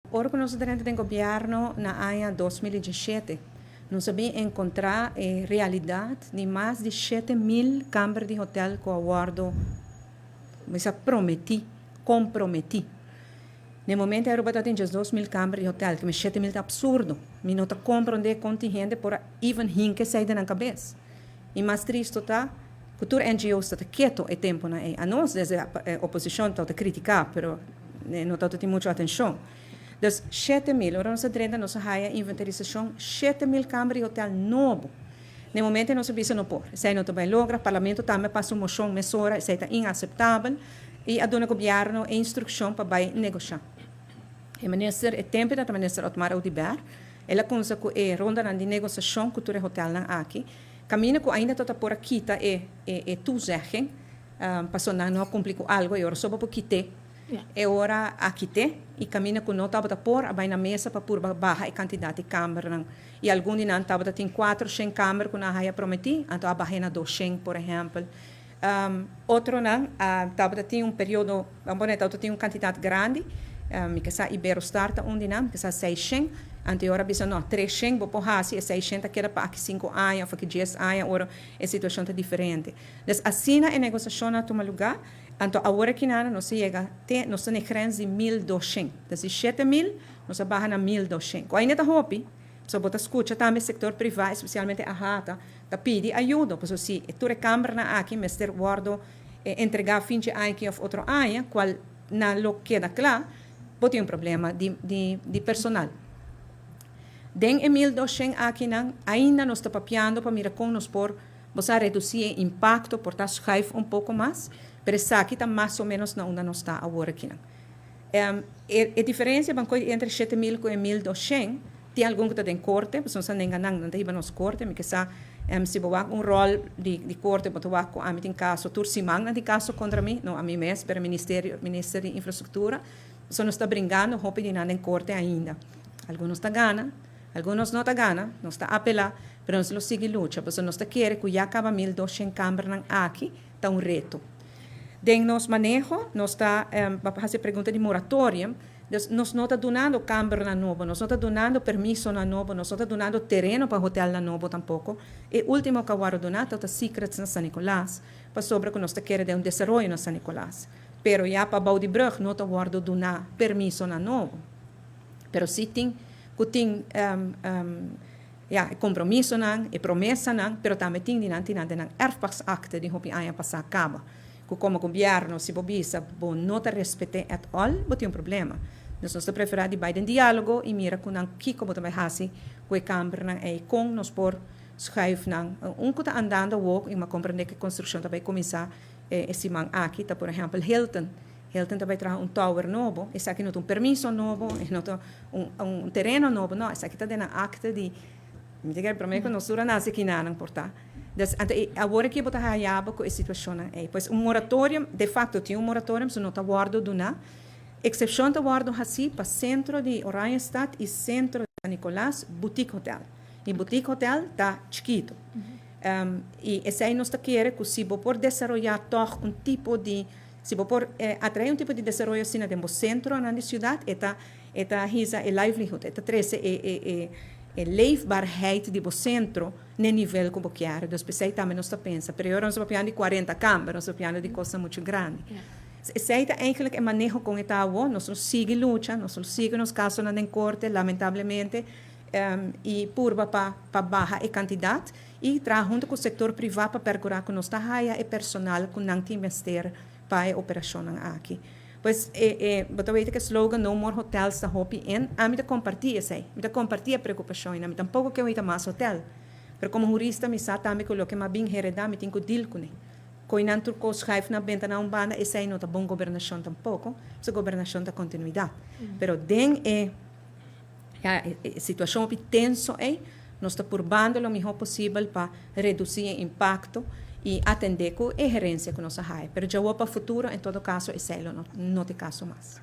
Ora ku nos a drenta den gobièrnu na aña 2017, nos a bin enkontrá e realidat di mas di 7000 kamber di hotèl ku a wòrdu bisa prometí, komprometí. Na e momento Aruba ta tin djes 2000 kamber di hotèl, ku 7000 ta apsurdo. Mi no ta komprondé kon tin hende por a even hinka esei den nan kabes. I mas tristu ta ku tur NGO's ta keto e tempunan ei. Anos desde oposishon ta kritiká, pero no ta tin muchu atenshon. Dus 7000, ora nos a drenta, nos a haya inventarisashon, 7000 kamber di hotèl nobo. Na e momento nos a bisa no por. Esei no ta bai logra, parlamento tambe a pasa un moshon mesora, esei ta inaseptabel i a duna gobièrnu e instrukshon pa bai negoshá. E minister, e tempu ta minister Otmar Oduber, el a kumsa ku e rondanan di negosiashon ku tur e hotèlnan aki. Kaminda ku ainda ta por a kita e toezegging, pasobra nan no a kumpli ku algu, e ora so bo por kit'é. E ora a kit'é i kaminda ku no tabata por a bai na mesa pa purba baha e kantidat di kambernan. I algun di nan tabata tin 400 kamber ku nan a haya prometí, anto a bah'é na 200, por ehèmpel. Otronan a tabata tin un periodo, ban pone tabata tin un kantidat grandi, mi ke sa Iberostar ta un di nan, mi ke sa 600, anto e ora a bisa no, 300 bo por hasi, e 600 ta keda pa aki 5 aña òf aki 10 aña ora e situashon ta diferente. Dus asina e negosiashonnan a tuma lugá, anto awor akinan nos a yega te, nos ta na e grens di 1200. Dus di 7000 nos a baha na 1200, ku ainda ta hopi. So bo ta skucha tambe sektor privá, espesialmente AHATA, ta pidi ayudo, pasobra si e tur e kambernan aki mester wòrdu entregá fin dje aña aki òf otro aña, kual nan lo keda kla, bo tin un problema di personal. Den e 1200 akinan ainda nos ta papiando pa mira kon nos por bo sa redusí e impakto, por ta schuif un poko mas, pero esaki ta mas o ménos na unda nos ta awor akinan. E diferensia ban koe entre 7000 ku e 1200, tin algun ku ta den korte, pasobra nos a nenga nan, nan ta hiba nos korte. Mi ke sa si bo wak un ròl di korte, bo ta wak ku ami tin kaso tur siman, nan tin kaso kontra mi, no ami mes, pero ministerio, minister di infrastruktura. So nos ta bringando hopi di nan den korte ainda. Algun nos ta gana, algun nos no ta gana, nos ta apelá, pero nos lo sigui lucha, pasobra nos ta kere ku ya kaba 1200 kambernan aki ta un reto. Den nos maneho, nos ta hasi pregunta di moratorium, dus nos no ta dunando kambernan nobo, nos no ta dunando permisonan nobo, nos no ta dunando tereno pa hotelnan nobo tampoko. E último ku a wòrdu duná ta Secrets na San Nicolas, pasobra ku nos ta kere den un desaroyo na San Nicolas. Pero ya pa bou di brug no ta wòrdu duná permisonan nobo. Pero si tin ku tin ya, e kompromisonan, e promesanan, pero tambe tin di nan tin nan den nan erfpachtsakte di hopi aña pasá kaba. Ku komo gobièrnu, si bo bisa bo no ta respet'é at all, bo tin un problema. Dus nos ta preferá di bai den diálogo i mira ku nan kiko bo ta bai hasi ku e kambernan ei, kon nos por schuif nan. Un ku ta andando awor i mi a komprendé ku e konstrukshon ta bai kuminsá e siman aki ta, por ehèmpel, Hilton. Hilton ta bai traha un tower nobo. Esaki no ta un permiso nobo, e no ta un tereno nobo, no, esaki ta den nan akte di, mi ta kere promé ku nos tur a nase kinanan por ta. Dus anto awor aki bo ta haya bo ku e situashonnan ei. Pues un moratorium, de facto tin un moratorium, so no ta wòrdu duná. Eksepshon ta wòrdu hasí pa sentro di Oranjestad i sentro di San Nicolas, boutique hotel. I boutique hotel ta chikitu. I esei nos ta kere ku si bo por desaroyá tòg un tipo di, si bo por atraé un tipo di desaroyo asina den bo sentronan di siudat, e ta hisa e livelihood, e ta trese e leefbaarheid di bo sentro n'e nivel ku bo kier. Dus p'esei tambe nos ta pensa. Pero ora nos ta papiando di 40 kamber, nos ta papiando di kosnan muchu grandi. Esei ta eigenlijk e maneho kon e ta awor. Nos lo sigui lucha, nos lo sigui nos kasonan den korte, lamentablemente, i purba pa baha e kantidat i traha huntu ku sektor privá pa perkurá ku nos ta haya e personal ku nan tin mester pa e operashonnan aki. Pues bo ta weten ku e slogan "No more hotels" ta hopi in. Ami ta kompartí esei. Mi ta kompartí e preokupashon ei. Mi tampoko ke weta mas hotel. Pero komo hurista mi sa tambe ku loke m'a bin heredá, mi tin ku deal kuné. Koi nan tur kos schuif na benta na un banda, esei no ta bon gobernashon tampoko. Pasobra gobernashon ta kontinuidat. Pero den e, ya, e situashon hopi tenso ei, nos ta purbando lo mihó posibel pa redusí e impakto i atendé ku e herensia ku nos a haya. Pero djawo pa futuro, en todo kaso, esei lo no ta e kaso mas.